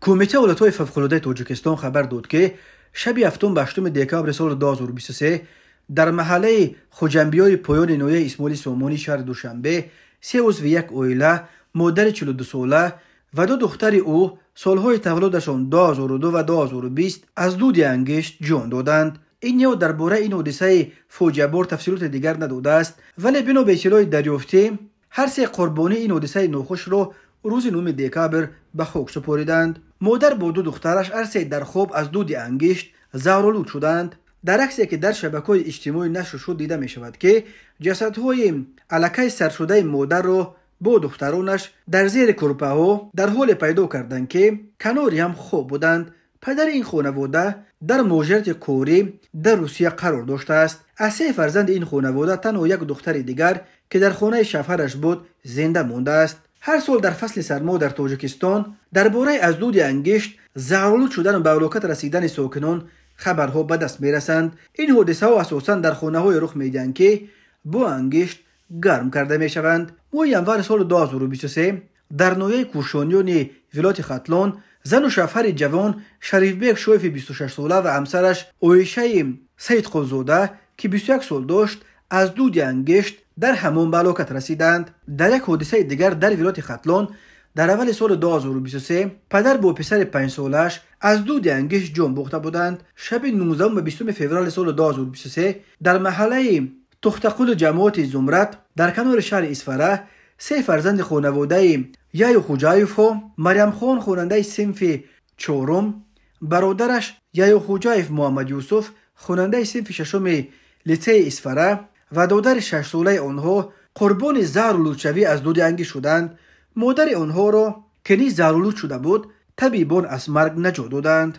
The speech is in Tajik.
Кумитаи ҳолатҳои фавқулодаи Тоҷикистон хабар дод, ки шаби 7-8 декабри соли 2023 дар маҳаллаи Хуҷамбиёи поёни ноҳияи Исмоили Сомонии шаҳри Душанбе се узви як оила, модари 42сола ва ду духтари ӯ солҳои таваллудашон 2002 ва 2020 аз дуди ангишт ҷон доданд. Ин ниҳод дар бораи ин ҳодисаи фоҷиабор тафсилоти дигар надодааст, вале бино ба иттилои дарёфтӣ ҳар се қурбонии ин ҳодисаи нохушро рӯзи 9 декабр ба хок супориданд. Модар бо ду духтараш ҳар се дар хоб аз дуди ангишт заҳролуд шуданд. Дар аксе ки дар шабакаҳои иҷтимоӣ нашр шуд, дида мешавад, ки ҷасадҳои аллакай саршудаи модарро бо духтаронаш дар зери кӯрпаҳо дар ҳоле пайдо карданд, ки канори ҳам хоб буданд. Падари ин хонавода дар муҳоҷирати корӣ дар Русия қарор доштааст. Аз се фарзанди ин хонавода танҳо як духтари дигар, ки дар хонаи шавҳараш буд, зинда мондааст. Ҳар сол дар фасли сармо дар Тоҷикистон дар бораи аз дуди ангишт заҳролуд шудану ба ҳалокат расидани сокинон хабарҳо ба даст мерасанд. Ин ҳодисаҳо асосан дар хонаҳое рух медиҳанд, ки бо ангишт гарм карда мешаванд. Моҳи январи соли 2023 дар ноҳияи Кӯшониёни вилояти Хатлон зану шавҳари ҷавон Шарифбек Шоеви 26сола ва ҳамсараш Оишаи Саидқулзода, ки 21 сол дошт, аз дуди ангишт дар ҳамон ба ҳалокат расиданд. Дар як ҳодисаи дигар дар вилояти Хатлон дар аввали соли 2023 падар бо писари 5солааш аз дуди ангишт ҷон бохта буданд. Шаби 19 ва 20 феврали соли 2023 дар маҳаллаи Тухтақули ҷамоати Зумрат дар канори шаҳри Исфара се фарзанди хонаводаи Яю Хуҷаевҳо, Марьямхон хонандаи синфи чорум, бародараш Яю Хуҷаев Муҳаммадюсуф хонандаи синфи шашуми литсеи Исфара ва додари 6солаи онҳо қурбони заҳролудшавӣ аз дуди ангишт шуданд. Модари онҳоро, ки низ заҳролуд шуда буд, табибон аз марг наҷот доданд.